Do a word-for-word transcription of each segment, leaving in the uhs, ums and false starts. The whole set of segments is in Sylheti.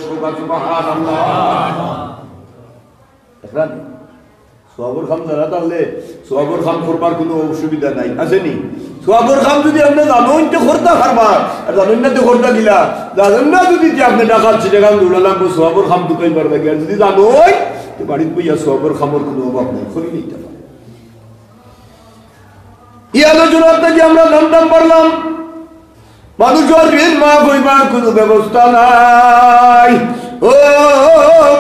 সুবহানাল্লাহ। দেখলা নি? সওয়াবর কাম জানা থাকলে সওয়াবর কাম করবার কুনু অসুবিধা নাই, আছে নি? সওয়াবর কাম যুদি আপনে জানইন তে করতা পারবা, আর জানইন না তে করতা কিলা? জানইন না যুদি তে আপনে ঢাকা চিটাগাং দৌড়া লাগবো সওয়াবর কাম তুকাইবার লাগি, আর যুদি জানইন তে বাড়িত বইয়া সওয়াবর কামর কুনু অভাব নাই, করি নিতা পারে। ই আলোচনা থাকি আমরা জানতাম পারলাম, মানুষর ঋণ মাফ অইবার কুনু ব্যবস্থা নাই। ও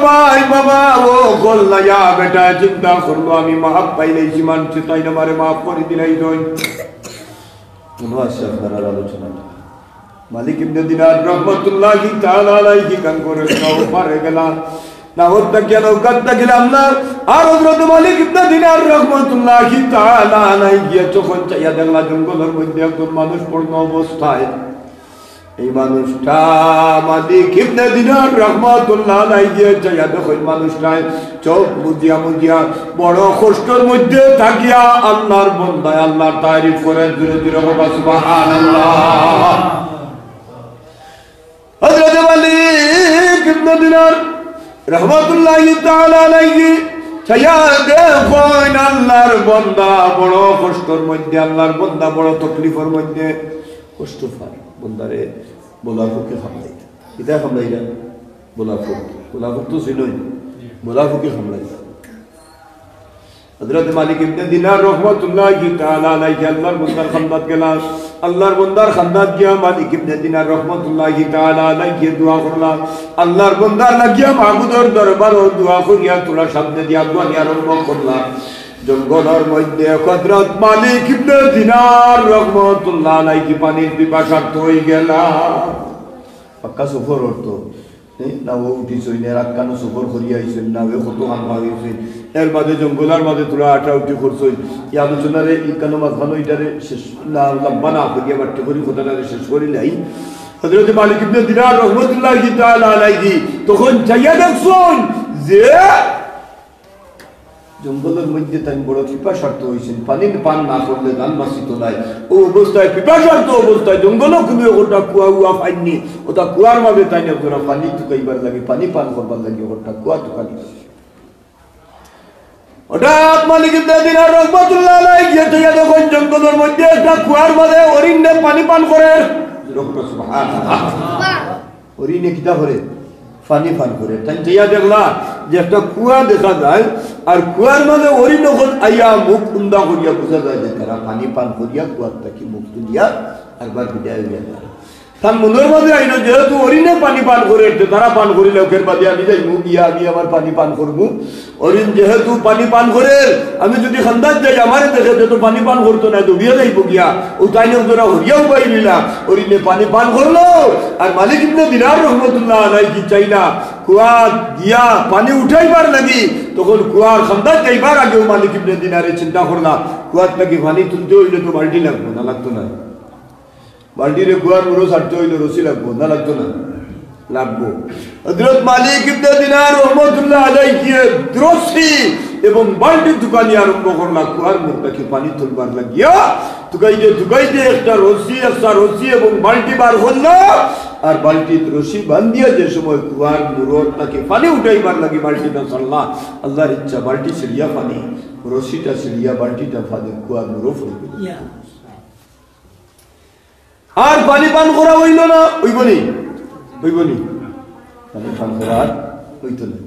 ভাই, বাবা, ও কল্লাইয়া বেটা চিন্তা করলো, আমি মাফ পাইলাইছি, মানষে তাইন আমারে মাফ করি দিলাইছইন। মনো আছে আপনারার আলোচনাটা? মালিক ইবনে দিনার রহমতুল্লাহি তাআলা আলাইহি কান করে নৌকারে গেলা, নাওত থাকিয়া নৌকাত থাকিলাম না। আর হযরত মালিক ইবনে দিনার রহমতুল্লাহি তাআলা আলাইহি গিয়া তখন চাইয়া দেখলা জঙ্গলর মধ্যে একজন মানুষ পড়লো অবস্থায়। এই মানুষটা, মালিক ইবনে দিনার রহমতুল্লাহ আলাইহি গিয়া চাইয়া দেখইন মানুষটায় চোখ মুজিয়া মুজিয়া বড় কষ্টর মধ্যে থাকিয়া আল্লাহর বন্দায় আল্লাহর তারিফ করে, জোরে জোরে কইবা সুবহানাল্লাহ। হযরত মালিক ইবনে দিনার রহমতুল্লাহি তাআলা আলাইহি চাইয়া দেখইন আল্লাহর বন্দা বড় কষ্টর মধ্যে, আল্লাহর বন্দা বড় তকলিফর মধ্যে, কষ্ট পায়। বন্দারে বলা ফুকে খামলাইরা। কিতা খামলাইরা? বলা ফুক। বলা ফুক তো চিনইন। বলা ফুকে খামলাইরা। হযরত মালিক ইবনে দিনার রহমতুল্লাহি তাআলা আলাইহি আল্লাহর বন্দার খান্দাত গেলা। আল্লাহর বন্দার খান্দাত গিয়া মালিক ইবনে দিনার রহমতুল্লাহি তাআলা আলাইহি দোয়া করলা। আল্লাহর বন্দার লাগিয়া মাবুদর দরবারো দোয়া করিয়া থুড়া সামনেদি আগুয়ানি আরম্ভ করলা। জঙ্গলর মধ্যে হযরত মালিক ইবনে দিনার রহমতুল্লাহ আলাইহি পানির পিপাসার্ত অইগেলা। পাক্কা সফর অর্থ, এ, না ও উঠিছইন, এর আগখানো সফর করিয়া আইছইন, না ও কতখান পার অইছইন, এর বাদে জঙ্গলর মাঝে থুড়া আটাউটি করছইন। ই আলোচনারে ইখানো মাঝখানো ইটারে শেষ না, লম্বা না করিয়া বাট্টি করি কথাটারে শেষ করিলাই। হযরত মালিক ইবনে দিনার রহমতুল্লাহি তাআলা আলাইহি তখন চাইয়া দেখছইন যে জঙ্গলর মধ্যে তাইন বড় পিপাসার্ত অইছইন, পানি পান না করলে জান বাঁচিতো নায়। অউ অবস্থায়, পিপাসার্ত অবস্থায় জঙ্গলো কুনু একটা কুয়া উয়া পাইননি, অটা কুয়ার মাঝে তাইন একজরা পানি তুকাইবার লাগি, পানি পান করবার লাগি একটা কুয়া তুকানি। হঠাৎ মালিক ইবনে দিনার রহমতুল্লাহ আলাইহি গিয়া চাইয়া দেখইন জঙ্গলর মধ্যে একটা কুয়ার মাঝে হরিণে পানি পান করের। সুবহানাল্লাহ। হরিণে কিতা করে? পানি পান করে। তাইন চাইয়া দেখলা যে একটা কুয়া দেখা যায়, আর কুয়ার মাঝে হরিণ অকল আইয়া মুখ উন্দা করিয়া বুঝা যায় যে তারা পানি পান করিয়া কুয়ার থাকি মুখ তুলিয়া আরবার বিদায় অইয়া যায়। তান মনর মাঝে আইলো, যেহেতু হরিণে পানি পান করে, তে তারা পান করিলে অখের বাদে আমি যাইমু গিয়া, আমি আমার পানি পান করমু। হরিণ যেহেতু পানি পান করের, আমি যুদি খান্দাত যাই, আমারে দেখে তে তো পানি পান করতো নায়, দৌড়িয়া যাইবো গিয়া। অউ তাইন একজরা হরিয়া উবাই নিলা, হরিণে পানি পান করলো। আর মালিক ইবনে দিনার রহমতুল্লাহ আলাইহি চাইলা কুয়াত গিয়া পানি উঠাইবার লাগি, তখন কুয়ার খান্দাত যাইবার আগেউ মালিক ইবনে দিনারে চিন্তা করলা, কুয়ার থাকি পানি তুলতে অইলে তো বালটি লাগবো, না লাগতো নায়? বালটিরে কুয়ার মুরো ছাড়তে অইলে রশি লাগবো, না লাগতো নায়? লাগবো। হযরত মালিক ইবনে দিনার রহমতুল্লাহ আলাইহি রশি এবং বালটি তুকানি আরম্ভ করলা কুয়ার মুর থাকি পানি তুলবার লাগিয়া। তুকাইতে তুকাইতে একটা রশি, একটা রশি এবং বালটি বার করলা। আর বালটিত রশি বান্ধিয়া যে সময় কুয়ার মুরর থাকি পানি উঠাইবার লাগি বালটিটা ছাড়লা, আল্লাহর ইচ্ছা বালটি ছিড়িয়া পানি, রশিটা ছিড়িয়া বালটিটা পানি কুয়ার মুরো পড়ি গেল। আর পানি পান করা অইলো না, অইবো নি? অইবো নি? পানি পান করা আর অইতো না,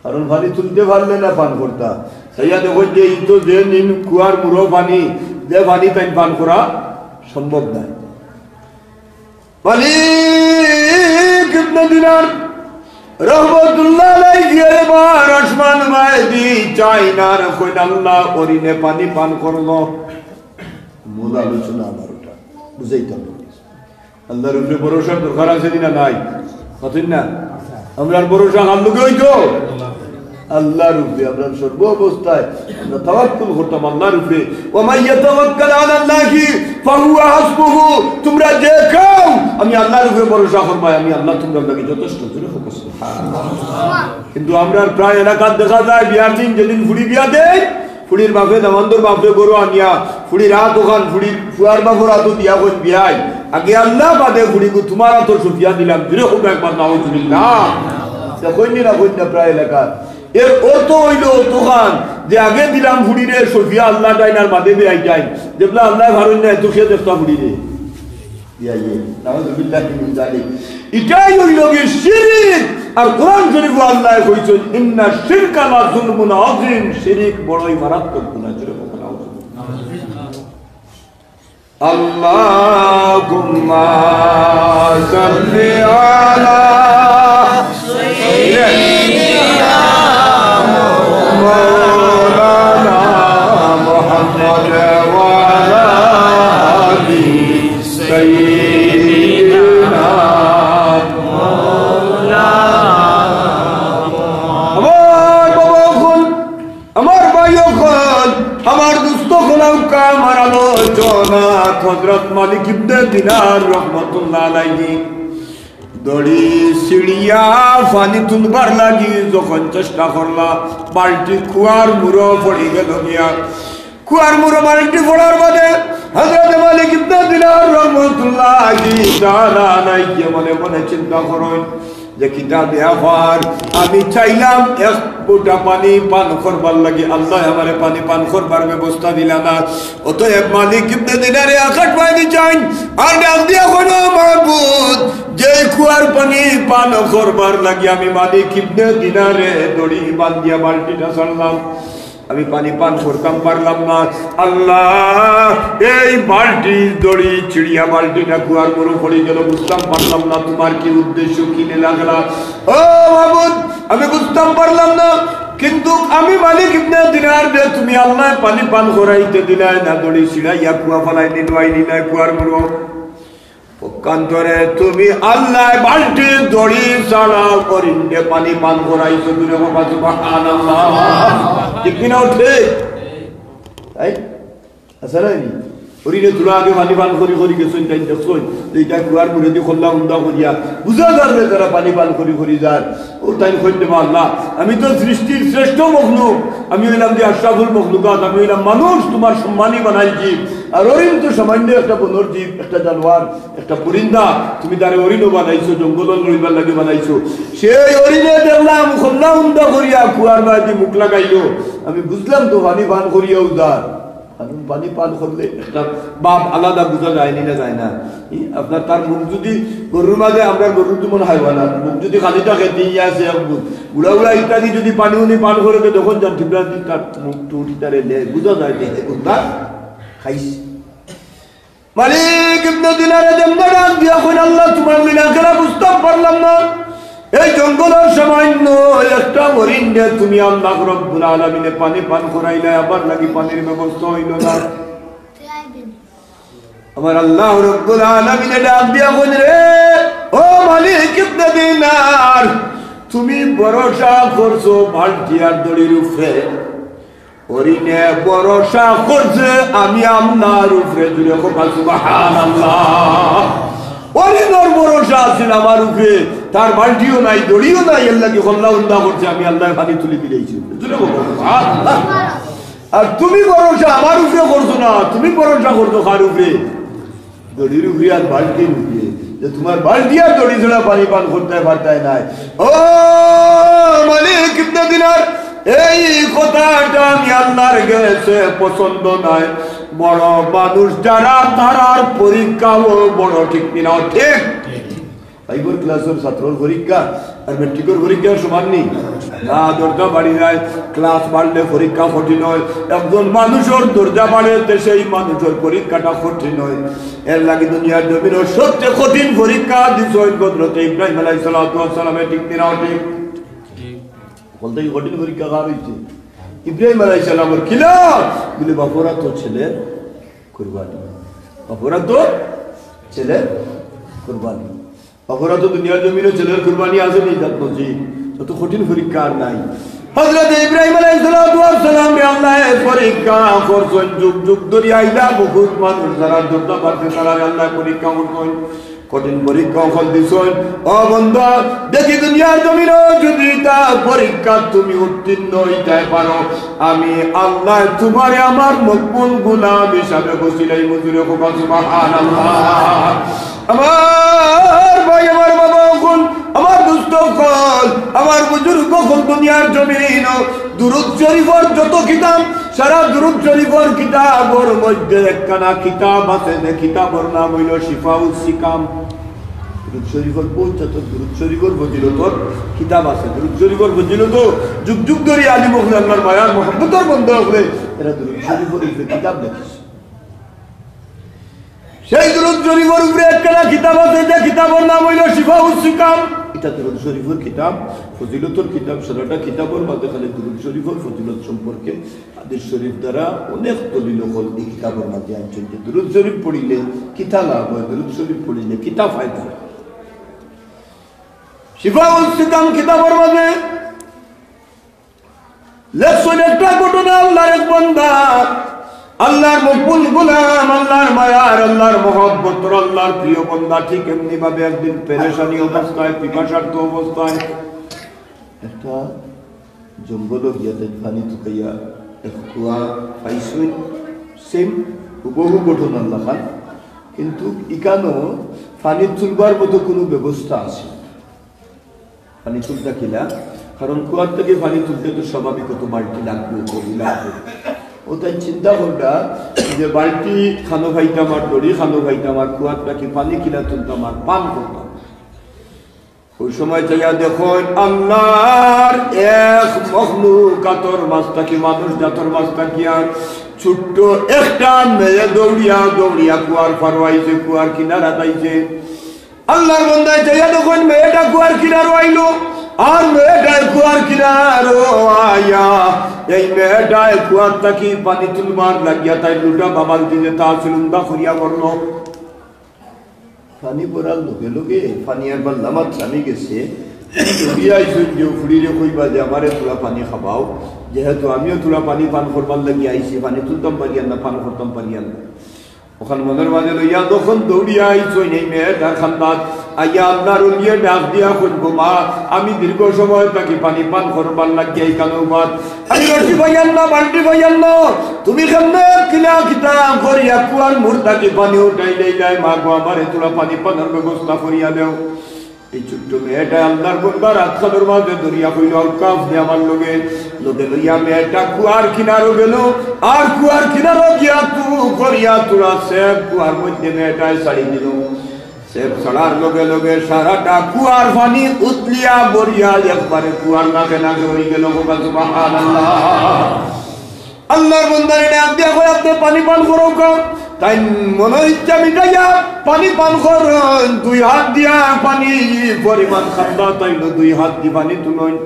কারণ পানি তুলতে পারলে না পান করতা। চাইয়া দেখইন যে ই তো যে নিন কুয়ার মুরো পানি, যে পানি তাইন পান করা সম্ভব নায়। মালিক ইবনে দিনার রহমতুল্লাহ আলাইহি এবার আসমান বায়দি চাইন আর কইন, আল্লাহ, হরিণে পানি পান করলো। মূল আলোচনা আমার ওটা, বুঝাইতাম। আল্লাহর উপরে ভরসার দরকার আছে কিনা নাই? কতদিন না? আমরার ভরসা কার লগে অইতো? আল্লাহর উপরে আমরা সর্ব অবস্থায় আমরা তাওয়াক্কুল করতাম আল্লাহর উপরে। "ওয়া মান ইয়াতাওয়াক্কাল আলাল্লাহি ফাহুয়া হাসবুহু।" তোমরা যে কেউ আমি আল্লাহর উপরে ভরসা করবায়, আমি আল্লাহ তোমরার লাগি যথেষ্ট। জোরে কও সুবহানাল্লাহ। কিন্তু আমরার প্রায় এলাকাত দেখা যায় বিয়ার দিন যেদিন ফুড়ি বিয়া দেয়, ফুড়ির বাপে দামান্দর বাপরে গরু আনিয়া ফুড়ির আত অখান ফুড়ির ফুয়ার বাপর আতো দিয়া কইন, "বিয়াই, আগে আল্লাহ বাদে ফুড়িগু তুমার আতো সপিয়া দিলাম।" জোরে কও একবার নাউজুবিল্লাহ। তা কইন নি না, কইন না প্রায় এলাকাত। এর অর্থ অইলো অতখান যে আগে দিলাম ফুড়িরে সপিয়া আল্লাহ টাইন আর বাদে বিয়াই টাইন। যেবলা আল্লায় পারইন না, এতো সে দেখতা ফুড়িরে। ইয়া, ইয়া, নাউজুবিল্লাহি মিন যালিক। ইটাই অইলো গি শিরিক। আর কোরআন শরীফো আল্লায় কইছইন, "ইন্না শিরকা লা যুলমুন আযীম।" শিরিক বড়ই মারাত্মক গুনাহ। জোরে কও, নাউজুবিল্লাহ। আল্লাহুম্মা সাল্লি আলা সাইয়্যিদিনা মাওলানা মুহাম্মদ ওয়া আলা আলি সাইয়্যিদিনা মাওলানা। আমার বাবা অকল, আমার ভাই অকল, আমার দোস্ত অকল, আমার আলোচনা হযরত মালিক ইবনে দিনার রহমতুল্লাহ আলাইহি দড়ি ছিড়িয়া পানি তুলবার লাগি যখন চেষ্টা করলা, বালটি কুয়ার মুরো পড়ি গেল গিয়া। কুয়ার মুরো বালটি পড়ার বাদে হযরত মালিক ইবনে দিনার রহমতুল্লাহি তাআলা আলাইহি মনে মনে চিন্তা করইন যে, "কিতা বেয়াপার, আমি চাইলাম এক ফুটা পানি পান করবার লাগি, আল্লায় আমারে পানি পান করবার ব্যবস্থা দিলা না।" অতএব মালিক ইবনে দিনারে আঘাত পাইনি চাইন, আর ডাক দিয়া কইন, "মাবুদ, যেই কুয়ার পানি পান করবার লাগি আমি মালিক ইবনে দিনারে দড়ি বান্ধিয়া বালটিটা ছাড়লাম, আমি পানি পান করতাম পারলাম না। আল্লাহ, এই বালটি দড়ি ছিড়িয়া বালটিটা কুয়ার মুরো পড়ি গেল, বুঝতাম পারলাম না তুমার কি উদ্দেশ্য, কি লীলা খেলা। ও মাবুদ, আমি বুঝতাম পারলাম না, কিন্তু আমি মালিক ইবনে দিনার যে তুমি আল্লায় পানি পান করাইতে দিলায় না, দড়ি ছিড়াইয়া কুয়া ফালাই নিলায়, নিলায় কুয়ার মুরো।" পক্ষান্তরে তুমি আল্লায় বালটি দড়ি ছাড়া হরিণরে পানি পান করাইছো, জোরে কও সুবহানাল্লাহ। ঠিক কি না? ঠিক? তাই? আছে না নি? হরিণে তুলা আগে পানি পান করি করি গেছইন, তাইন দেখছইন যে ইটা কুয়ার মুরেদি খল্লা উন্দা করিয়া বুঝা যার যে তারা পানি পান করি করি যার। ও তাইন কইন, "বা আল্লাহ, আমি তো সৃষ্টির শ্রেষ্ঠ মখলুক, আমি অইলাম যে আশরাফুল মখলুকাত, আমি অইলাম মানুষ, তুমার সম্মানী বানাইছি, আর হরিণ তো সামান্য একটা বনর জীব, একটা জানোয়ার।" একটা পরিন্দা, তুমি তারে হরিণও বানাইছো, জঙ্গলর রইবার লাগি বানাইছো। সেই হরিণে দেখলাম, খল্লা উন্দা করিয়া কুয়ার বায়দি মুখ লাগাইলো। আমি বুঝলাম তো, পানি পান করিয়াও যার। কারণ পানি পান করলে একটা ভাব আলাদা বুঝা যায়নি না, যায় না? ই, আপনার তার মুখ যদি গরুর মাঝে, আমরা গরুর যেমন হাইওয়ান, আর মুখ যদি খালি থাকে, তিন ইয়া আছে এক মুখ। উড়া উড়া ইত্যাদি যদি পানি উনি পান করে, তো তখন যান ঠিক আছে, তার মুখ টুটি তারে লে, বুঝা যায় যে, এ কোনটা খাইছে। মালিক ইবনে দিনারে যেমনে ডাক দিয়া কইন, "আল্লাহ, তুমার লীলা খেলা বুঝতাম পারলাম না। এই জঙ্গলর সামান্য একটা হরিণরে তুমি আল্লাহ রব্বুল আলামিনে পানি পান করাইলায়, আবার লাগি পানির ব্যবস্থা অইলো না।" আমার আল্লাহ রব্বুল আলামিনে ডাক দিয়া কইন, "রে, ও মালিক ইবনে দিনার, তুমি ভরসা করছো বালটি আর দড়ির উপরে।" হরিণে ভরসা করছে আমি আল্লাহর উপরে, জোরে কও সুবহানাল্লাহ। হরিণর ভরসা আছিল আমার উপরে, তার বালটিও নাই, দড়িও নাই, এর লাগি খল্লা উন্দা করছে, আমি আল্লায় পানি তুলি দিলাইছি। জোরে কও সুবহানাল্লাহ। আর তুমি ভরসা আমার উপরে করছো না, তুমি ভরসা করছো কার উপরে? দড়ির উপরে আর বালতির উপরে, যে তুমার বালতি আর দড়ি ছাড়া পানি পান করতায় পারতায় নায়। ও মালিক ইবনে দিনার, এই কথাটা আমি আল্লাহর গেছে পছন্দ নায়। বড় মানুষ যারা, তারার পরীক্ষাও বড়, ঠিক কি না? ঠিক। ফাইভর ক্লাসর ছাত্রর পরীক্ষা আর মেট্রিকর পরীক্ষা সমান নি? না, দরজা বাড়ি যায়। ক্লাস বাড়লে পরীক্ষা কঠিন অয়। একজন মানুষর দরজা বাড়ে, তে সেই মানুষর পরীক্ষাটা কঠিন অয়। এর লাগি দুনিয়ার জমিনর সবচেয়ে কঠিন পরীক্ষা দিছইন হযরত ইব্রাহিম আলাইহিস সালাতু ওয়াস সালামে, ঠিক কি না? ঠিক। বলতে কি কঠিন পরীক্ষা কার অইছে? ইব্রাহিম আলাইহিস সালামর। কিলা? বলে, বাপর আতো ছেলের কুরবানি। বাপর আতো ছেলের কুরবানি। বাপর আতো দুনিয়ার জমিনো ছেলের কুরবানি আছে নি? জাত মসজিদ। তত কঠিন পরীক্ষা আর নাই। হযরত ইব্রাহিম আলাইহিস সালাতু ওয়াস সালামরে আল্লায় পরীক্ষা করছইন, যুগ যুগ ধরি আইলা বহুত মানুষ যারা যোদ্ধা পারছে, তারারে আল্লায় পরীক্ষা করছইন, কঠিন পরীক্ষা অকল দিছইন। ও বন্দা, দেখি দুনিয়ার জমিনো যদি ইতা পরীক্ষা তুমি উত্তীর্ণ অইতায় পারো, আমি আল্লায় তুমারে আমার মকবুল গোলাম হিসাবে বসিলাই মঞ্জুরে কও সুবহানাল্লাহ। আমার ভাই, আমার বাবা অকল, আমার দোস্ত অকল, আমার বুজুর্গ অকল, দুনিয়ার জমিনো দুরুদ শরীফর যত কিতাব, সারা দুরুদ শরীফর কিতাবর মধ্যে একখানা কিতাব আছে, যে কিতাবর নাম অইলো শিফাউস সিকাম। দুরুদ শরীফর পঞ্চাশ দুরুদ শরীফর ফজিলতর কিতাব আছে। দুরুদ শরীফর ফজিলত যুগ যুগ ধরি আলিম অকলে, আল্লার মায়ার মহব্বতর বন্দা অকলে, এরা দুরুদ শরীফর উপরে কিতাব লেখছে। সেই দুরুদ শরীফর উপরে একখানা কিতাব আছে, যে কিতাবর নাম অইলো শিফাউস সিকাম। ইটা দুরুদ শরীফর কিতাব, ফজিলতর কিতাব, সারাটা কিতাবর মাঝে খালি দুরুদ শরীফর ফজিলত সম্পর্কে হাদিস শরীফ দ্বারা অনেক দলিল অকল ই কিতাবর মাঝে আনছইন যে দুরুদ শরীফ পড়িলে কিতা লাভ অয়, দুরুদ শরীফ পড়িলে কিতা ফায়দা অয়। শিফাউস সিকাম কিতাবর মাঝে লেখছইন একটা ঘটনা, আল্লার এক বন্দা, আল্লার মকবুল গোলাম, আল্লার মায়ার, আল্লার মহব্বতর, আল্লার প্রিয় বন্দা ঠিক এমনি ভাবে একদিন পেরেশানি অবস্থায়, পিপাসার্ত অবস্থায় একটা জঙ্গলো গিয়া তাইন পানি তুকাইয়া এক কুয়া পাইছইন। Same হুবহু ঘটনার লাখান, কিন্তু ইকানো পানি তুলবার মতো কুনু ব্যবস্থা আছে না। পানি তুলতা কিলা? কারণ কুয়ার থাকি পানি তুলতে তো স্বাভাবিক অত বালতি লাগবে, কড়ি লাগবে। ও তাইন চিন্তা করলা যে বালতি খানো পাইতাম আর দড়ি খানো পাইতাম আর কুয়ার থাকি পানি কিলা তুলতাম আর পান করতাম। ওই সময় চাইয়া দেখইন আল্লার এক মখলুকাতর মাঝ থাকি, মানুষ জাতর মাঝ থাকি আর ছোট্ট একটা মেয়ে দৌড়িয়া দৌড়িয়া কুয়ার পারো আইছে, কুয়ার কিনারাত আইছে। আল্লার বন্দায় চাইয়া দেখইন মেয়েটা কুয়ার কিনারো আইলো, আর মেয়েটায় কুয়ার কিনারো আইয়া এই মেয়েটায় কুয়ার থাকি পানি তুলবার লাগিয়া তাইর লোটা বা বালতি যেতা আছিল উন্দা করিয়া ভরলো। পানি ভরার লগে লগে পানি একবার লামাত লামি গেছে। দৌড়িয়া আইছইন যে ফুড়িরে কইবা যে, "আমারে থুড়া পানি খাবাও, যেহেতু আমিও থুড়া পানি পান করবার লাগি আইছি, পানি তুলতাম পারিয়ার না, পান করতাম পারিয়ার না।" অখান মনর মাঝে লইয়া যখন দৌড়িয়া আইছইন এই মেয়েটার কান্দাত, আইয়া আল্লার অলিয়ে ডাক দিয়া কইন, "গো মা, আমি দীর্ঘ সময় থাকি পানি পান করবার লাগি ইকানো উবাত, আমি রশি পাইয়ার না, বালতি পাইয়ার না, তুমি কেমনে কিলা কিতা করিয়া কুয়ার মুর থাকি পানি উঠাইলাইলায়, মা গো, আমারে থুড়া পানি পানর ব্যবস্থা করিয়া দেও।" এই ছোট্ট মেয়েটায় আল্লার বন্দার আতখানর মাঝে ধরিয়া কইলো, "আউক্কা আপনে আমার লগে।" লগে লইয়া মেয়েটা কুয়ার কিনারো গেলো, আর কুয়ার কিনারো গিয়া তু করিয়া থুড়া সেপ কুয়ার মধ্যে মেয়েটায় ছাড়ি দিলো। সেপ ছাড়ার লগে লগে সারাটা কুয়ার পানি উতলিয়া ভরিয়া একবারে কুয়ার নাকে নাকে অইগেলো। কও সুবহানাল্লাহ। আল্লার বন্দারে ডাক দিয়া কয়, "আপনে পানি পান করউক্কা।" তাইন মনর ইচ্ছা মিটাইয়া পানি পান করইন, দুই হাত দিয়া পানি পরিমাণ কান্দাত আইলো, দুই হাত দি পানি তুলইন।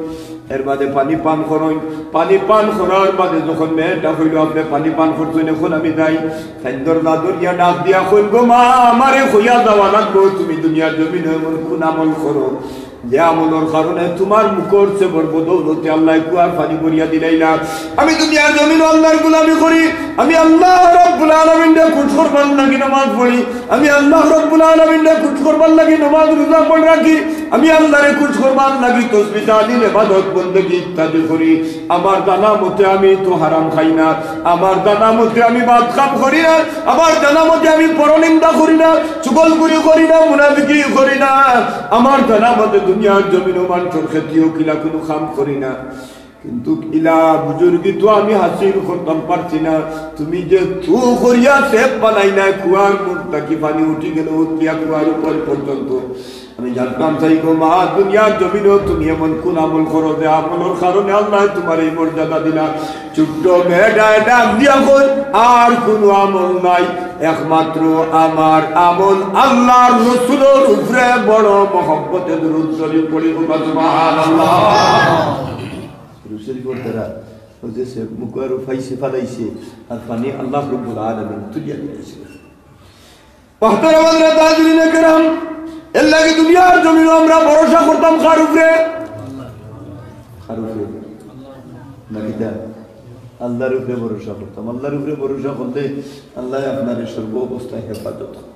এর বাদে পানি পান করইন। পানি পান করার বাদে যখন মেয়েটা কইলো, "আপনে পানি পান করছইন, এখন আমি যাই।" তাইন দরজা ধরিয়া ডাক দিয়া কইন, "গো মা, আমারে কইয়া যাওয়া লাগবো, তুমি দুনিয়ার জমিনো এমন কুন আমল করো, যে আমলর কারণে তুমার মুখর সেবর বদৌলতে আল্লায় কুয়ার পানি ভরিয়া দিলাইলা। আমি দুনিয়ার জমিনো আল্লার গোলামি করি, আমি আল্লাহ রাব্বুল আলামিনরে খুশ করবার লাগি নামাজ পড়ি, আমি আল্লাহ রাব্বুল আলামিনরে খুশ করবার লাগি নামাজ রোজা পড়ি রাখি, আমি আল্লারে খুশ করবার লাগি তসবিহ তাহলিল ইবাদত বন্দেগি ইত্যাদি করি। আমার জানা মতে আমি তো হারাম খাই না, আমার জানা মতে আমি বাদ কাম করি না, আমার জানা মতে আমি পরনিন্দা করি না, চুগলখুরি করি না, মুনাফিকি করি না, আমার জানা মতে দুনিয়ার জমিনো মানষর ক্ষতিও কিলা কুনু কাম করি না। কিন্তু ইলা বুজুর্গি তো আমি হাসিল করতাম পারছি না। তুমি যে তু করিয়া সেপ বানাইলায়, কুয়ার মুর থাকি পানি উঠি গেলো, উঠিয়া কুয়ার উপর পর্যন্ত। আমি জানতাম চাই গো মা, দুনিয়ার জমিনো তুমি এমন কুন আমল করো যে আমলর কারণে আল্লায় তুমারে এই মর্যাদা দিলা।" ছোট্ট মেয়েটায় ডাক দিয়া কয়, "আর কুনু আমল নাই, একমাত্র আমার আমল আল্লার রসুলর উপরে বড় মহব্বতে দুরুদ শরীফ পড়ি।" কও সুবহানাল্লাহ। দুরুদ শরীফর দ্বারা ওই যে সে মুখর পানি ফালাইছে, আর পানি আল্লাহ রাব্বুল আলামিন তুলিয়া দিতেছে। মুহতারাম হযরত হাজিরিনে কেরাম, এর লাগি দুনিয়ার জমিনো আমরা ভরসা করতাম কার উপরে? কার উপরে? না কিতা? আল্লাহর উপরে ভরসা করতাম। আল্লাহর উপরে ভরসা করলে আল্লাহ আপনারে সর্ব অবস্থায় হেফাজত করইন।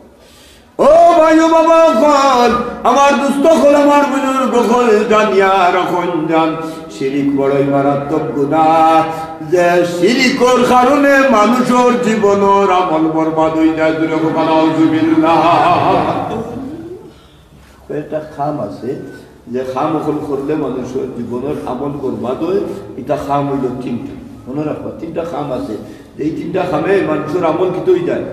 ও ভাই, ও বাবা অকল, আমার দোস্ত অকল, আমার বুজুর্গ অকল, জানিয়া রাখইন যান, শিরিক বড়ই মারাত্মক গুনাহ। যে শিরিকর কারণে মানুষর জীবনর আমল বরবাদ অই যায়। জোরে কও, নাউজুবিল্লাহ। একটা কাম আছে, যে কাম অকল করলে মানুষর জীবনর আমল বরবাদ অয়, ইটা কাম অইলো তিনটা। মনো রাখবা, তিনটা কাম আছে, যে এই তিনটা কামে মানুষর আমল কিতা অই যায়?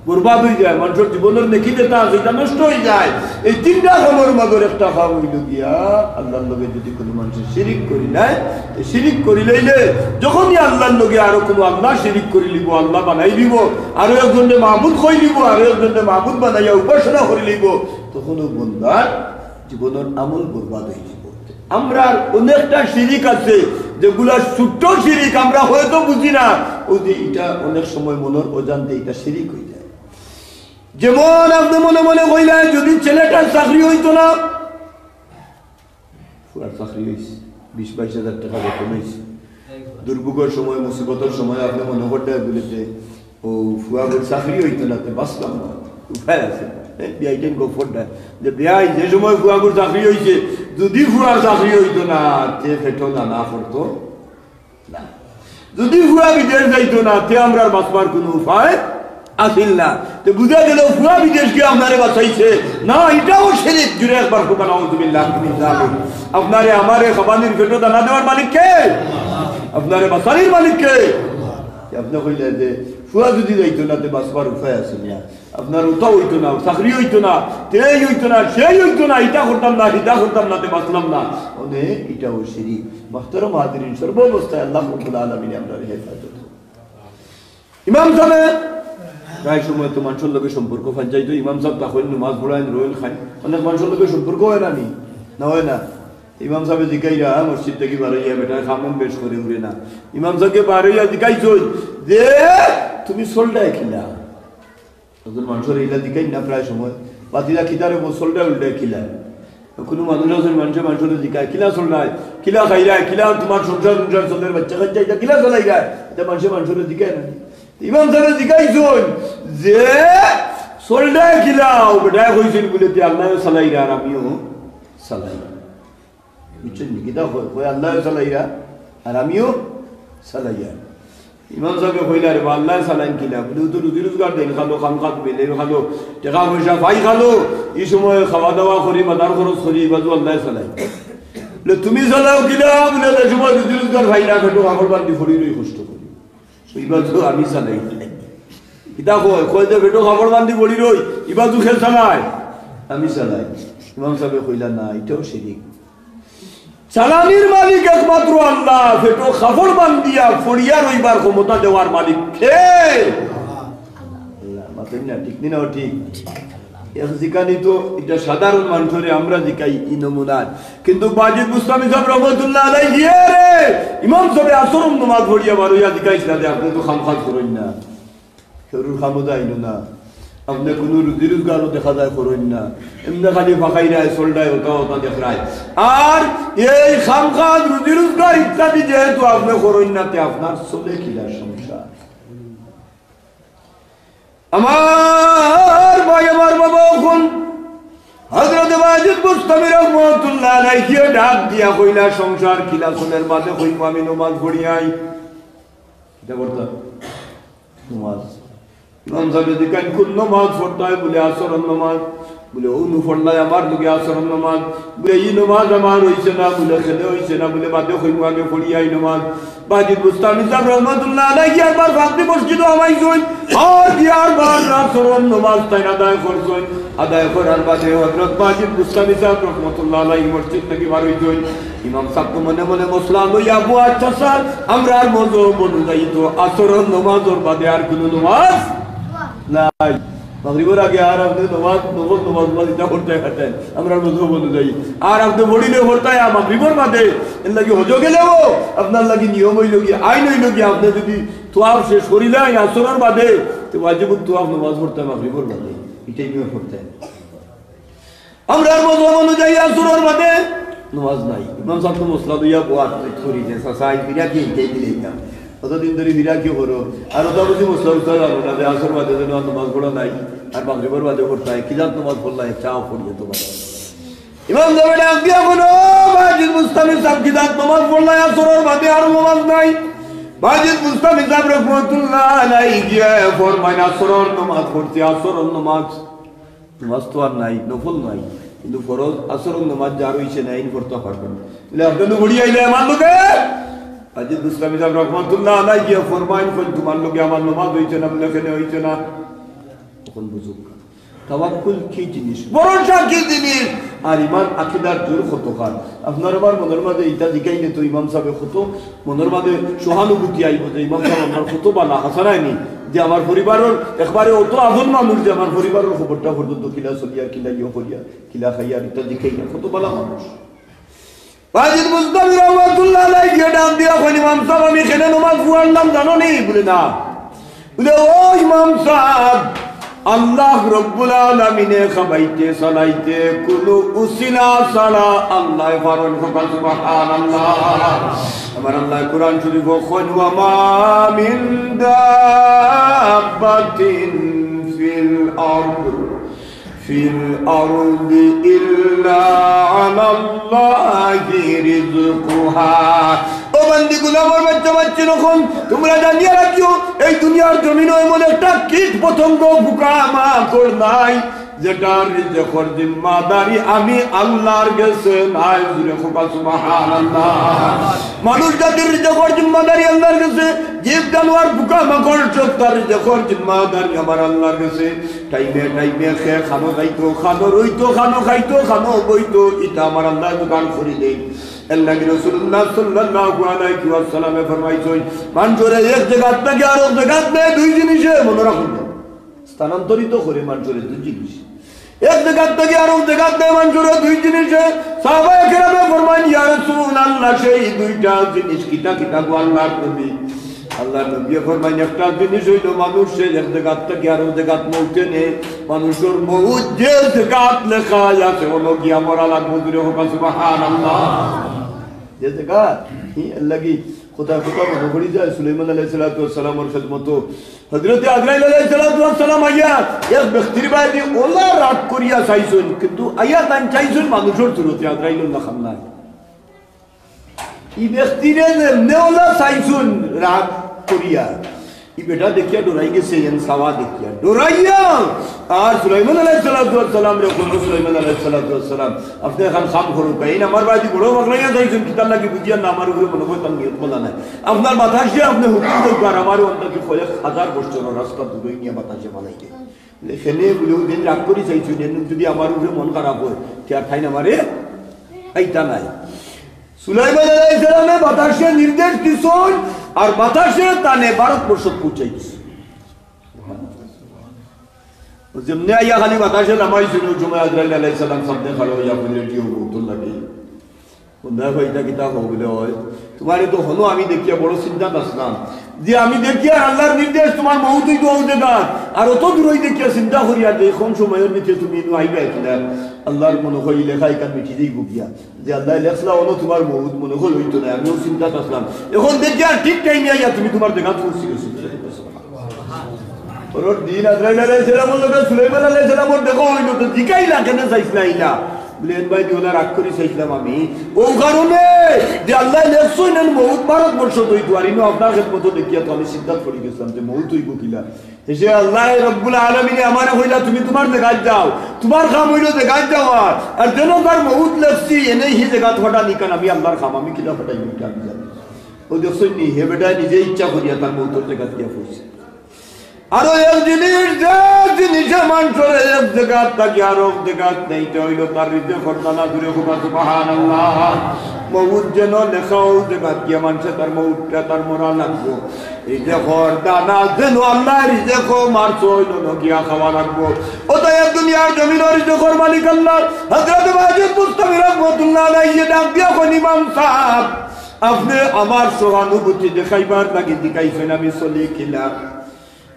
বরবাদ অই যায়। মানুষর জীবনর নেকি যেটা আছে, ইটা নষ্ট অই যায়। এই তিনটা কামর মাজর একটা কাম অইলো গিয়া, আল্লাহর লগে যদি কুনু মানষে শিরিক করিলায়, তে শিরিক করিলাইলে যখনই আল্লাহর লগে আরো কুনু আল্লাহ শিরিক করিলিবো, আল্লাহ বানাইলিবো, আরো একজনরে মাবুদ কইলিবো, আরো একজনরে মাবুদ বানাইয়া উপাসনা করিলিবো, তখন অউ বন্দার জীবনর আমল বরবাদ অই যিবো। আমরার অনেকটা শিরিক আছে, যেগুলা ছোট্ট শিরিক, আমরা হয়তো বুঝি না, অউ যে ইটা অনেক সময় মনর অজান্তে ইটা শিরিক অই যায়। যেমন আপনে মনে মনে কইলা, যদি ছেলেটার চাকরি অইতো না, ফুয়ার চাকরি অইছে, বিশ বাইশ হাজার টেকা বেতন অইছে। দুর্ভোগর সময়, মুসিবতর সময় আপনে মনে করতা বুলে যে, অউ ফুয়াগুর চাকরি অইতো না, তে বাঁচলাম না, উপায় আছে না। এ, বিয়াই টেন গফর দেয় যে, বিয়াই, যে সময় ফুয়াগুর চাকরি অইছে, যদি ফুয়ার চাকরি অইতো না, তে পেটো দানা পড়তো না। যদি ফুয়া বিদেশ যাইতো না, তে আমরার বাঁচবার কুনু উপায় আছিল না। তে বুঝা গেল ফুয়া বিদেশ গিয়া আপনারে বাঁচাইছে না, ইটাও শিরিক। জুরে একবার কউক্কা, নাউজুবিল্লাহ মিন যালিক। আপনারে আমারে খাবানির পেটো দানা দেওয়ার মালিক কে? আপনারে বাঁচানির মালিক কে? আপনে কইলা যে ফুয়া যদি যাইতো না, তে বাঁচবার উপায় আছিল না। আপনার উতা অইতো না, চাকরি অইতো না, তেই অইতো না, সেই অইতো না, ইটা করতাম না, হিটা করতাম না, তে বাঁচলাম না। অনে ইটাও শিরিক। মুহতারাম হাজিরিন, সর্বাবস্থায় আল্লাহ রাব্বুল আলামিনে আমরারে হেফাজত করইন। ইমাম সাবে প্রায় সময় তো মানষর লগে সম্পর্ক ফাঞ্চাইতো, ইমাম সাব তখন নমাজ পড়াইন, রইন, খাইন, অনেক মানষর লগে সম্পর্ক অয় না নি? না অয় না? ইমাম সাবে জিকাইরা, হ্যাঁ, মসজিদ থাকি বারইয়া, বেটায় কাম-উম বেশ করে উরে না। ইমাম সাবরে বারইয়া জিকাইছইন যে, "তুমি চলরায় কিলা?" একজন মানষরে ইলা জিকাইন না প্রায় সময়, "বাতিজা কিতারে বো, চলরায় উলরায় কিলা?" কুনু মানুষ আছইন, মানষে মানষরে জিকায়, "কিলা চলরায়, কিলা খাইরায়, কিলা তুমার সংসার সংসার চলের, বাইচ্চা কাইচ্চা ইতা কিলা চালাইরায়?" ইতা মানষে মানষরে জিকায় না নি? ইমাম সাবে জিকাইছইন যে, "চলরায় কিলা?" অউ বেটায় কইছইন বুলে, "তে আল্লায়ও চালাইরা আর আমিও চালাই।" বুঝছইন নি? কিতা কয়? কয়, "আল্লায়ও চালাইরা, আর আমিও চালাইয়ার।" ইমাম সাবে কইলা, "রে বা, আল্লায় চালাইন কিলা?" বুলে, "অউ তো রুজি রুজগার দেইন খালো, কাম কাজ মিলে খালো, টেকা পয়সা পাই খালো, ই সময় খাওয়া দাওয়া করি, বাজার খরচ করি, ইবাজু আল্লায় চালাইন।" বুলে, "তুমি চালাও কিলা?" বুলে, "যে সময় রুজি রুজগার পাই না, পেটো কাপড় বান্ধি পড়ি রই, কষ্ট করি।" ইবাজু আমি চালাই। কিতা কয়? কয় যে, "পেটো কাপড় বান্ধি পড়ি রই, ইবাজু কে চালায়?" "আমি চালাই।" ইমাম সাবে কইলা, "না, ইটাও শিরিক। চালানির মালিক একমাত্র আল্লাহ, পেটো কাপড় বান্ধিয়া পড়িয়া রইবার ক্ষমতা দেওয়ার মালিক কে?" আল্লাহ। মাতইন না, ঠিক নি না? ঠিক। এক জিকানি তো ইটা সাধারণ মানষরে আমরা জিকাই ই নমুনার। কিন্তু বাজিদ বুস্তামি সাব রহমতুল্লাহ আলাইহি রে, ইমাম সাবে আসরর নমাজ পড়িয়া বারইয়া জিকাইছলা যে, "আপনে তো কাম কাজ করইন না, কেউর কামো যাইন না, আপনে কুনু রুজি রুজগারও দেখা যায় করইন না, এমনে খালি ফাকাইরায়, চলরায়, অতা অতা দেখরায়। আর এই কাম কাজ, রুজি রুজগার ইত্যাদি যেহেতু আপনে করইন না, তে আপনার চলে কিলা সংসার?" আমার ভাই, আমার বাবা, অখন হযরত বাজিদ বুস্তামি রহমতুল্লাহ আলাইহি ডাক দিয়া কইলা, "সংসার কিলা চলের?" বাদে কইমু, "আমি নমাজ পড়িয়াই।" কিতা পড়তা? নমাজ। ইমাম সাবে জিকাইন, "কুন নমাজ পড়তায়?" বুলে, "আসরর নমাজ।" বুলে, "অউ নু পড়লায় আমার লগে আসরর নমাজ।" বুলে, "ই নমাজ আমার অইছে না।" বুলে, "কেনে অইছে না?" বুলে, "বাদে কইমু, আগে পড়িয়াই নমাজ।" বাজিদ বুস্তামি সাব রহমতুল্লাহ আলাইহি আরবার পাকড়ি মসজিদো হামাইছইন। আর কি আরবার আসরর নমাজ তাইন আদায় করছইন। আদায় করার বাদে হযরত বাজিদ বুস্তামি সাব রহমতুল্লাহ আলাইহি মসজিদ থাকি বার অইছইন। ইমাম সাব তো মনে মনে মসলা লইয়া, "আবু, আচ্ছা স্যার, আমরার মজহব অনুযায়ী তো আসরর নমাজর বাদে আর কুনু নমাজ নাই।" মাগরিবর আগে আর আপনে নমাজ, নফল নমাজ, নমাজ ইতা পড়তায় পারতায়, আমরার মজহব অনুযায়ী। আর আপনে পড়িলে পড়তায়, আর মাগরিবর বাদে, এরলাগি হজো গেলেও আপনার লাগি নিয়ম অইলো গি, আইন অইলো গি, আপনে যুদি তোয়াফ শেষ করিলাইন আসরর বাদে, তে ওয়াজিবুত তোয়াফ নমাজ পড়তায় মাগরিবর বাদে, ইটাই নিয়ম পড়তায়। আমরার মজহব অনুযায়ী আসরর বাদে নমাজ নাই। ইমাম সাব তো মসলা লইয়া বওয়াত করি যে, "চাচা, আইজ ফিরাকি হিকাই দিলে ইতাম। অতদিন ধরি ফিরাকি করো। আর অতা বুঝি মসলা উসলা জানো না যে আসর বাদে যেন আর নমাজ পড়া নাই, আর মাগরিবর বাদে পড়তায়, কি জাত নমাজ পড়লায়, চাও পড়িয়া তো বাদে।" ইমাম সাবে ডাক দিয়া কইন, "ও বাজিদ বুস্তামি সাব, কি জাত নমাজ পড়লায়, আসরর বাদে আর নমাজ নাই?" বাজিদ বুস্তামি সাব রহমতুল্লাহ আলাইহি গিয়া ফরমাইন, "আসরর নমাজ পড়ছি, আসরর নমাজ।" নমাজ তো আর নাই, নফল নাই, কিন্তু ফরজ আসরর নমাজ যার অইছে না, এইন পড়তা পারবো না। বলে, "আপনে তো ঘুরি আইলে আমার লগে।" বাজিদ বুস্তামি সাব রহমতুল্লাহ আলাইহি গিয়া ফরমাইন, "কইন তুমার লগে আমার নমাজ অইছে না?" বলে, "কেনে অইছে না?" অখন বুঝুক। তাওয়াক্কুল কি জিনিস, ভরসা কি জিনিস, আর ইমান আকিদার জোর কতখান। আপনার আমার মনর মাঝে ইটা জিকাইলে তো ইমাম সাবে কত মনর মাঝে সহানুভূতি আইবো যে ইমাম সাব আমার কত বালা, হাছা নায় নি, যে আমার পরিবারর একবারে অত আপন মানুষ, যে আমার পরিবারর খবরটা পর্যন্ত কিলা চলিয়ার, কিলা ইয়ে করিয়ার, কিলা খাইয়ার, ইটা জিকাইয়া কত বালা মানুষ। বাজিদ বুস্তামি রহমতুল্লাহ আলাইহি গিয়া ডাক দিয়া কইন, "ইমাম সাব, আমি কেনে নমাজ পড়লাম জানো নি?" বলে, "না।" বলে, "ও ইমাম সাব, আল্লাহ রব্বুল আলামিনে খাবাইতে চালাইতে কুনু উসিলা ছাড়া আল্লায় পারইন।" কউক্কা সুবহানাল্লাহ। আমার আল্লায় কুরআন শরীফো কইন, "ওয়া মা মিন দাব্বাতিন ফিল আরদ, ফিল আরদি ইল্লা আলাল্লাহি রিজকুহা।" ও বান্দি, গোলামর বাচ্চা বাচ্চি অকল, তুমরা জানিয়া রাখিও, এই দুনিয়ার জমিনো এমন একটা কীট পতঙ্গ, পোকা মাকড় নাই, যেটার রিজেকর জিম্মাদারি আমি আল্লাহর গেছে নাই। জুরে কউক্কা সুবহানাল্লাহ। মানুষ জাতির রিজেকর জিম্মাদারি আল্লাহর গেছে, জীব জানোয়ার, পোকা মাকড়, সব তার রিজেকর জিম্মাদারি আমার আল্লাহর গেছে। টাইমে টাইমে কে খানো যাইতো, খানো রইতো, খানো খাইতো, খানো বইতো, ইটা আমার আল্লায় জোগাড় করি দেইন। এর লাগি রাসূলুল্লাহ সাল্লাল্লাহু আলাইহি ওয়াসাল্লামে ফরমাইছইন, মানষরে এক জাগাত থাকি আরক জাগাত নেয় দুই জিনিসে, মনো রাখইন। স্থানান্তরিত করে মানষরে দুই জিনিস। এক জাগাত থাকি আরক জাগাত নেয় মানষরে দুই জিনিসে। সাহাবায়ে কেরামে ফরমাইন, "ইয়া রাসূলুল্লাহ, সেই দুইটা জিনিস কিতা কিতা গো আল্লাহর নবী?" আল্লাহর নবীয়ে ফরমাইন, "একটা জিনিস অইলো, মানুষরে এক জাগাত থাকি আরক জাগাত মউতে নেয়, মানুষর মউত যে জাগাত লেখা আছে, অনো গিয়া মরা লাগবো।" জুরে কউক্কা সুবহানাল্লাহ। যে জাগাত, হি, এর লাগি কথা কথা মনো পড়ি যায়, সুলাইমান আলাইহিস সালাতু ওয়াস সালামর খেদমতো হযরতে আজরাইল আলাইহিস সালাতু ওয়াস সালাম আইয়া এক ব্যক্তির বায়দি অলা রাগ করিয়া চাইছইন, কিন্তু আইয়া তাইন চাইছইন মানুষর সুরতে, আজরাইলর লাখান নায়। ই ব্যক্তিরে যেমনে অলা চাইছইন রাগ করিয়া, ই বেটা দেখিয়া ডরাই গেছে, এন চাওয়া দেখিয়া ডরাইয়া। আর সুলাইমান আলাইহিস সালাতু ওয়াস সালামরে কইন, "সুলাইমান আলাইহিস সালাতু ওয়াস সালাম, আপনে একখান কাম করউক্কা, এইন আমার বায়দি বড় পাগলাইয়া যাইছইন, কিতার লাগি বুঝিয়ার না, আমার উপরে মনো কয় তান নিয়ত ভালা নায়। আপনার বাতাসে আপনে হুকুম দেউক্কা, আর আমারে অন থাকি কয়েক হাজার বছরর রাস্তা দূরই নিয়া বাতাসে ফালাই দেউক্কা।" বলে, "কেনে?" বলে, "অউ দিন রাগ করি চাইছইন, এন যুদি আমার উপরে মন খারাপ অয়, তে আর তাইন আমারে পাইতা নায়।" সুলাইমান আলাইহিস সালামে বাতাসে নির্দেশ দিছইন, আর বাতাসে তানে ভারতবর্ষত পৌঁছাই দিছে। যেমনে আইয়া খালি বাতাসে লামাইছইন, অউ সময় আজরাইল আলাইহিস সালাম সামনে খাড়া অইয়া কইলা, "রেডি অও, মউতর লাগি।" বন্দায় কয়, "ইটা কিতা কও?" বলে, "অয়, তুমারে তো হনো আমি দেখিয়া বড় চিন্তাত আছলাম, যে আমি দেখিয়া আল্লাহর নির্দেশ তুমার মউত অইতো অউ জাগাত, আর অত দূরই দেখিয়া চিন্তা করিয়ার যে কম সময়র ভিতরে তুমি ইনো আইবায় কিলা, আল্লাহর মনো কয় লেখা ইখান মিটি যাইবো গিয়া।" যে আল্লায় লেখলা অনো তুমার মউত, মনো কয় অইতো নায়, আমিও চিন্তাত আছলাম। অখন দেখিয়ার ঠিক টাইমে আইয়া তুমি তুমার জাগাত পৌঁছি গেছো। পরর দিন আজরাইল আলাইহিস সালামর লগে সুলাইমান আলাইহিস সালামর দেখা অইলো, তো জিকাইলা, "কেনে চাইছলা ইলা?" বলে, "এন বায়দি অলা রাগ করি চাইছলাম আমি, অউ কারণে যে আল্লায় লেখছইন এন মউত ভারতবর্ষত অইতো, আর ইনো আপনার খেদমতো দেখিয়া তো আমি চিন্তাত পড়ি গেছলাম যে মউত অইবো কিলা।" তে সে আল্লাহ রব্বুল আলামিনে আমারে কইলা, "তুমি তুমার জাগাত যাও, তুমার কাম অইলো জাগাত যাওয়া, আর যেন তার মউত লেখছি, এনে হি জাগাত ফাটানি, কারণ আমি আল্লাহর কাম, আমি কিলা ফাটাইমু ইটা আমি জানি।" অউ দেখছইন নি, হে বেটায় নিজে ইচ্ছা করিয়া তার মউতর জাগাত গিয়া পড়ছে। আরো এক জিনিস, যে জিনিসে মানষরে এক জাগাত থাকি আরক জাগাত নেয়, ইটা অইলো তার রিজেকর দানা। জুরে কউক্কা সুবহানাল্লাহ। মউত যেন লেখা অউ জাগাত গিয়া মানষে তার মউতটা তার মরা লাগবো। রিজেকর দানা যেন আল্লায় রিজেকো মারছইন, অনো গিয়া খাওয়া লাগবো। অতএব দুনিয়ার জমিনো রিজেকর মালিক আল্লাহ। হযরত বাজিদ বুস্তামি রহমতুল্লাহ আলাইহি ডাক দিয়া কইন, "ইমাম সাব, আপনে আমার সহানুভূতি দেখাইবার লাগি জিকাইছইন, আমি চলি কিলা?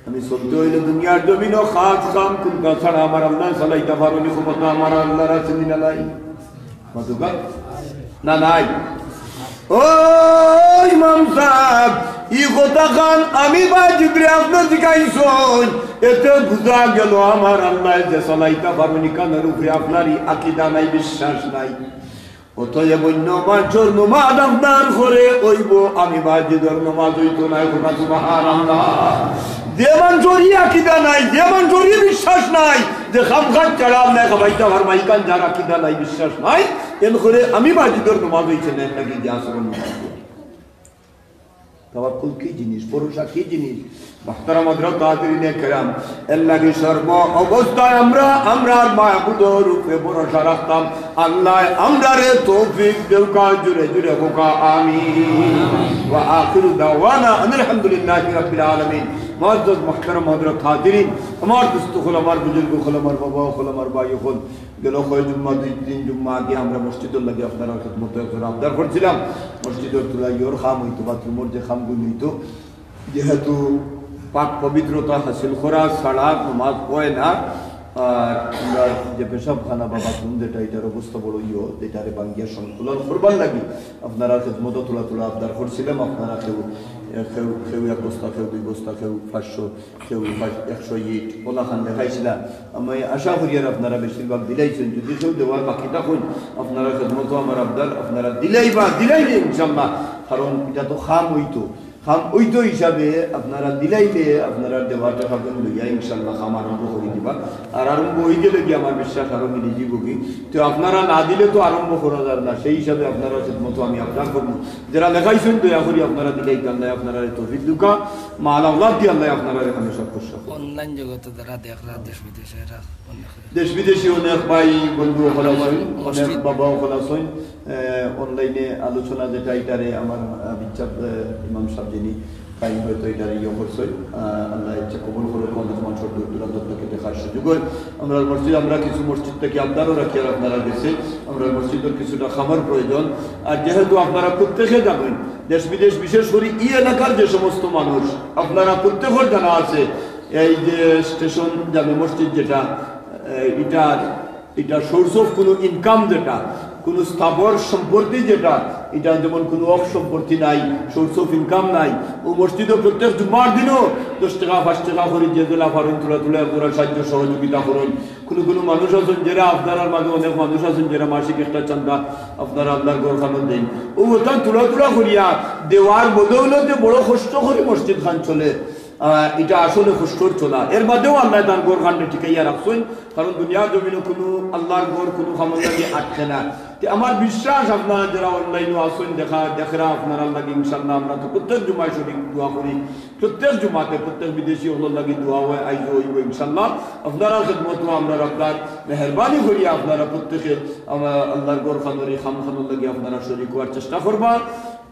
আমি চলতে অইলে দুনিয়ার জমিনো খাস কাম কুনটা ছাড়া আমার আল্লায় চালাইতা পারইন, ক্ষমতা আমার আল্লাহর আছে নি না নাই?" মাতুকা? না, নাই। ও ইমাম সাব, ই কথাখান আমি বাজিদরে আপনে জিকাইছইন, এতে বুঝা গেল আমার আল্লায় যে চালাইতা পারইন, ইখানর উপরে আপনার ই আকিদা নাই, বিশ্বাস নাই। অতএব অইন্য মানষর নমাজ আপনার ঘরো অইবো, আমি বাজিদর নমাজ অইতো নায়। কউক্কা সুবহানাল্লাহ। যে মানষর ই আকিদা নাই, যে মানষর ই বিশ্বাস নাই, যে খামকাজ ছাড়া আল্লায় খাবাইতা পারবা, ইখান যার আকিদা নাই, বিশ্বাস নাই, এন ঘরো আমি বাজিদর নমাজ অইছে না, এর লাগি যে আচরণ নমাজ অইছে। তাওয়াক্কুল কি জিনিস, ভরসা কি জিনিস? মুহতারাম হযরত হাজিরিনে কেরাম, এর লাগি সর্ব অবস্থায় আমরা, আমরার মাবুদর উপরে ভরসা রাখতাম। আল্লায় আমরারে তৌফিক দেউক্কা, জুরে জুরে কউক্কা আমিন। ওয়া আখিরু দাওয়ানা আনিল হামদুলিল্লাহি রাব্বিল আলামিন। মুআজ্জাজ মুহতারাম হযরত হাজিরিন, আমার দোস্ত অকল, আমার বুজুর্গ অকল, আমার বাবা অকল, আমার ভাই অকল, গেল কয় জুম্মা, দুই তিন জুম্মা আগে আমরা মসজিদর লাগি আপনারার খেদমতো একজনর আবদার করছিলাম, মসজিদর তুলা ইয়র কাম অইতো, বাথরুমর যে কামগুইন অইতো, যেহেতু পাক পবিত্রতা হাসিল করা ছাড়া নমাজ অয় না। আর আমরা যে পেশাবখানা বা বাথরুম যেটা, ইটার অবস্থা বড় ইয়ো, যেটারে ভাঙ্গিয়া সংকুলন করবার লাগি আপনারার খেদমতো তুলা তুলা আবদার করছিলাম। আপনারা কেউ, কেউ, কেউ এক বস্তা, কেউ দুই বস্তা, কেউ পাঁচশো, কেউ পাঁচ-, একশো ইট, অলাখান দেখাইছিলা। আমি আশা করি আর আপনারা বেশিরভাগ দিলাইছইন। যদি কেউ দেওয়ার বাকি থাকইন, আপনারার খেদমতো আমার আবদার, আপনারা দিলাইবা, দিলাইলে ইনশাআল্লাহ। কারণ ইটা তো কাম অইতো, কাম অইতো হিসাবে আপনারা দিলাইলে, আপনারার দেওয়া টেকাগুইন লইয়া ইনশাআল্লাহ কাম আরম্ভ করি দিবা। আর আরম্ভ অইগেলে গি আমার বিশ্বাস আরো মিলি যিবোগি। তো আপনারা না দিলে তো আরম্ভ করা যার না, সেই হিসাবে আপনারার খেদমতো আমি আবদার করমু। যেরা লেখাইছইন দয়া করি আপনারা দিলাইতা, আল্লায় আপনারারে তৌফিক দেউক্কা, মাল আওলাদ দি আল্লায় আপনারারে হামেশা খুশ রাখউক। অনলাইন জগতো যারা দেখরা দেশ বিদেশে, এরা অনেক দেশ বিদেশি অনেক ভাই বন্ধু অকল আছইন, অনেক মসজিদ বাবা অকল আছইন। আহ, অনলাইনে আলোচনা যেটা, ইটারে আমার, আহ, বিচ্ছাপ, আহ, ইমাম সাব যিনি কায়েম, হয়তো ইটারে ইয়ে করছইন। আহ, আল্লায় ইচ্ছা কবুল করউক, অনেক মানষর দূর দূরান্ত থাকি দেখার সুযোগ অয়। আমরার মসজিদ, আমরা কিছু মসজিদ থাকি আবদারও রাখি আর আপনারার গেছে, আমরার মসজিদর কিছুটা কামর প্রয়োজন। আর যেহেতু আপনারা প্রত্যেকে জানইন, দেশ বিদেশ, বিশেষ করি ই এলাকার যে সমস্ত মানুষ, আপনারা প্রত্যেকর জানা আছে, এই যে স্টেশন জামে মসজিদ যেটা, আহ, ইটার ইটা source of কুনু income যেটা, কুনু স্থাবর সম্পত্তি যেটা, ইটা যেমন কুনু অফ সম্পত্তি নাই, source of income নাই। অউ মসজিদো প্রত্যেক জুম্মার দিনো দশ টেকা, পাঁচ টেকা করি যে যেলা পারইন তুলা তুলা এক জোড়া সাহায্য সহযোগিতা করইন। কুনু কুনু মানুষ আছইন যেরা, আপনারার মাঝে অনেক মানুষ আছইন যেরা মাসিক একটা চান্দা আপনারা আল্লার ঘরখানো দেইন। অউ অটা তুলা তুলা করিয়া দেওয়ার বদৌলতে বড় কষ্ট করি মসজিদখান চলে। আহ, ইটা আসলে কষ্টর চলা। এর বাদেও আল্লায় তান ঘরখানরে টিকাইয়া রাখছইন। কারণ দুনিয়ার জমিনো কুনু আল্লার ঘর কুনু কামর লাগি আটকে না। তে আমার বিশ্বাস আপনারা যেরা অনলাইনো আছইন, দেখা, দেখরা আপনারার লাগি ইনশাআল্লাহ আমরা তো প্রত্যেক জুমায় শরিক দোয়া করি। প্রত্যেক জুমাতে প্রত্যেক বিদেশি অকলর লাগি দোয়া অয়, আইজও অইবো ইনশাআল্লাহ। আপনারার খেদমতো আমরা আপনার মেহেরবানি করি, আপনারা প্রত্যেকে আমা-, আল্লার ঘরখানর ই কামখানর লাগি আপনারা শরিক অওয়ার চেষ্টা করবা।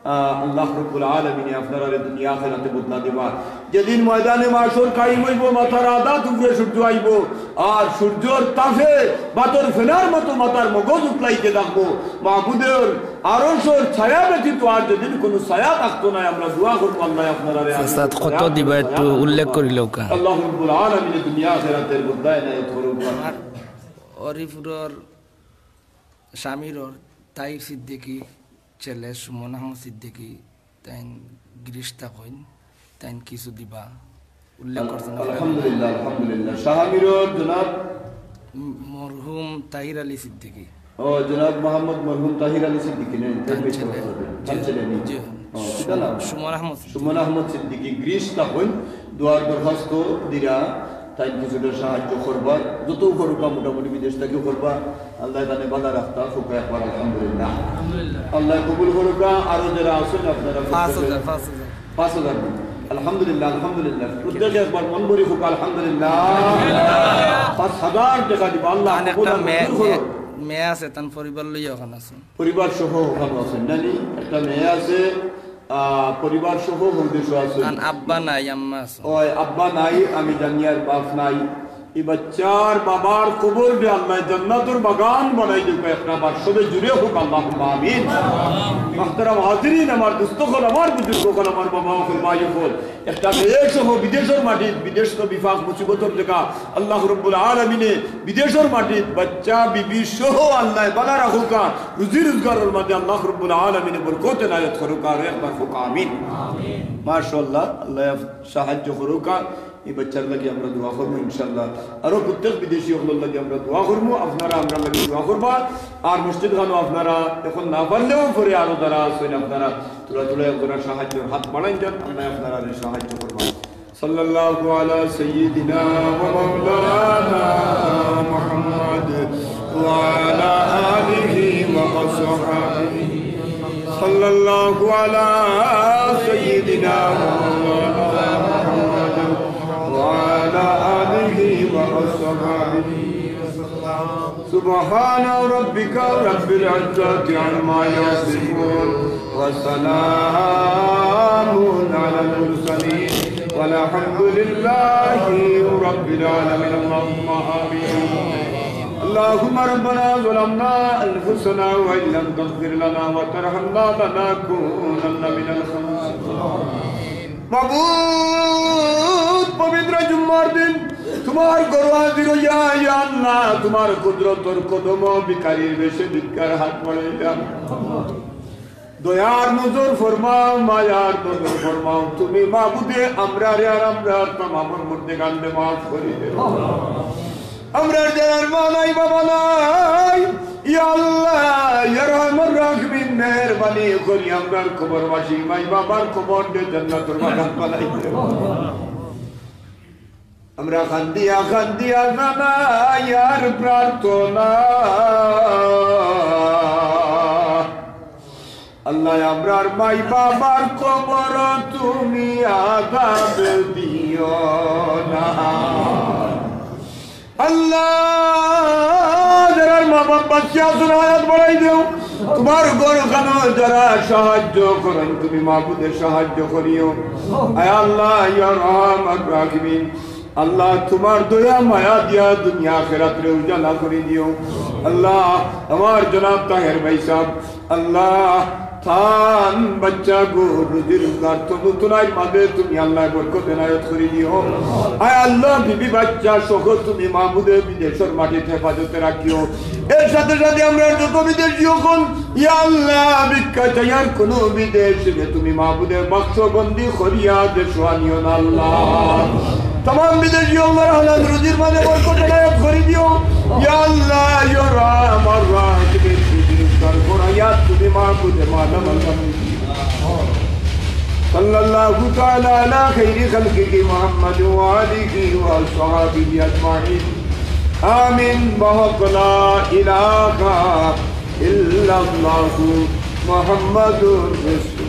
আহ, আল্লাহ রব্বুল আলামিনে আপনারারে দুনিয়া আখেরাতে বদলা দিবা। যেদিন ময়দানে মাশর কায়েম অইবো, মাথার আদাত উপরে সূর্য আইবো, আর সূর্যর তাপে বাতর ফেনার মতো মাথার মগজ উতলাইতে থাকবো। মাবুদর আরশর ছায়া ব্যতীত আর যেদিন কুনু ছায়া থাকতো নায়, আমরা দোয়া করবো, আল্লায় আপনারারে আর উস্তাদ, কত ছায়া দিবা একটু উল্লেখ করিলউক্কা। আল্লাহ রব্বুল আলামিনে দুনিয়া আখেরাতের বদলা এনায়েত করউক্কা। আমার হরিপুরর শামিরর তাহির সিদ্দিকী ছেলে সুমন আহমদ সিদ্দিকী, তাইন গিরিশ থাকইন, তাইন কিছু দিবা উল্লেখ করছইন। আলহামদুলিল্লাহ, আলহামদুলিল্লাহ। শাহ আমিরর জনাব ম-, মরহুম তাহির আলী সিদ্দিকী। ও, জনাব মোহাম্মদ মরহুম তাহির আলী সিদ্দিকী নি? তাইন তাইন ছেলে। তাইন জি, ছেলে নি? জি। ও, কিতা নাম? সুমন আহমদ সিদ্দিকী। সুমন আহমদ সিদ্দিকী গিরিশ থাকইন, দোয়ার দরখাস্ত দিরা। তাইন কিছুটা সাহায্য করবা, যত করউক্কা মোটামুটি বিদেশ থাকি করবা। আল্লায় তানে ভালা রাখতা, কউক্কা একবার আলহামদুলিল্লাহ। আলহামদুলিল্লাহ। আল্লায় কবুল করউক্কা। আরো যেরা আছইন আপনারা পাঁচ হাজার, পাঁচ হাজার। পাঁচ হাজার। আলহামদুলিল্লাহ, আলহামদুলিল্লাহ। প্রত্যেকে একবার মন ভরি কউক্কা আলহামদুলিল্লাহ। পাঁচ হাজার টেকা দিবা, আল্লাহ তান কবুল একটা আর মেয়ে, মঞ্জুর করউক। মেয়ে আছে, তান পরিবার লইয়া অখানো আছে। পরিবার সহ অখানো আছে, নানি? একটা মেয়ে আছে, আহ, পরিবার সহ হউ দেশো আছে। তান আব্বা নাই, আম্মা আছে। ওই আব্বা নাই, আমি জানি, আর বাপ নাই। ই বাচ্চার বাবার কবররে আল্লায় জান্নাতর বাগান বানাই দেউক্কা একটা বার, সবে জুরে কউক্কা আল্লাহুম্মা আমিন। মুহতারাম হাজিরিন, আমার দোস্ত অকল, আমার বুজুর্গ অকল, আমার বাবা অকল, ভাই অকল, একটা মেয়ে সহ বিদেশর মাটিত, বিদেশ তো বিপাক মুসিবতর জাগা, আল্লাহ রাব্বুল আলামিনে বিদেশর মাটিত বাচ্চা বিবি সহ আল্লায় ভালা রাখউক্কা, রুজি রোজগারর মাঝে আল্লাহ রাব্বুল আলামিনে বরকত এনায়েত করউক্কা, আরো একবার কউক্কা আমিন। মাশাআল্লাহ, আল্লায় সাহায্য করউক্কা। ই বাচ্চার লাগি আমরা দোয়া করমু ইনশাআল্লাহ। আরো প্রত্যেক বিদেশি অকলর লাগি আমরা দোয়া করমু, আপনারা আমরার লাগি দোয়া করবা। আর মসজিদ খানো আপনারা অখন না পারলেও পরে আরো যারা আছইন আপনারা থুড়া থুড়া একজনা সাহায্যর হাত বাড়াইন যান, আল্লায় আপনারারে সাহায্য করবা। صلى الله على سيدنا ومولانا محمد وعلى آله وأصحابه. صلى الله على سيدنا ومولانا محمد وعلى آله وأصحابه. سبحان ربك رب العزة عما يصفون، وسلام على المرسلين، والحمد لله رب العالمين. اللهم آمين. اللهم ربنا ظلمنا أنفسنا وإن لم تغفر لنا وترحمنا لنكونن من الخاسرين. মাবুদ, পবিত্র জুম্মার দিন তুমার ঘরো হাজির অইয়া, ইয়া আল্লাহ, তুমার কুদরতর কদমো ভিখারির বেশে ভিক্ষার হাত বাড়াইলাম। দয়ার নজর ফরমাও, মায়ার নজর ফরমাও। তুমি মাবুদে আমরারে আর আমরার তামামর মুর্দেগানরে মাফ করি দেও। আমরার যারার মা নাই, বাবা নাই, ইয়া আল্লাহ, ইয়া রহমান রাহিমিন, মেহেরবানি করি আমরার কবরবাসী মাই বাবার কবররে জান্নাতর বাগান বানাই দেও। আমরা কান্দিয়া কান্দিয়া জানাই আর প্রার্থনা, আল্লাহ, আমরার মাই বাবার কবর তুমি আযাব দিও না। আল্লাহ, যারার মা বাপ বাঁচিয়া আছইন, হায়াত বাড়াই দেও। তুমার ঘরখানো যারা সাহায্য করইন, তুমি মাবুদে সাহায্য করিও। আয় আল্লাহ, ইয়া আরহামার রাহিমিন, আল্লাহ, তুমার দয়া মায়া দিয়া দুনিয়া আখেরাতরে উজালা করি দিও। আল্লাহ, আমার জনাব তাহের ভাই সাহেব, আল্লাহ, তান বাচ্চা গো, রুজি রোজগার তনু তনাইর মাঝে তুমি আল্লাহ বরকত এনায়েত করি দিও। আয় আল্লাহ, বিবি বাচ্চা সহ তুমি মাবুদে বিদেশর মাটিত হেফাজতে রাখিও। এর সাথে সাথে আমরার যত বিদেশি অকল, ইয়া আল্লাহ, ভিক্ষা চাইয়ার কুনু বিদেশিরে তুমি মাবুদে বাক্সবন্দি করিয়া দেশো আনিও না আল্লাহ। তামাম বিদেশি অকলর হালাল রুজির মাঝে বরকত এনায়েত করি দিও। ইয়া আল্লাহ, ইয়া আরহামার রাহিমিন, রুজি রোজগার করাইয়া তুমি মাবুদে মালামাল বানাই দিও। صلى الله تعالى على خير خلقه محمد وآله وأصحابه أجمعين. آمين. بحق لا إله إلا الله محمد رسول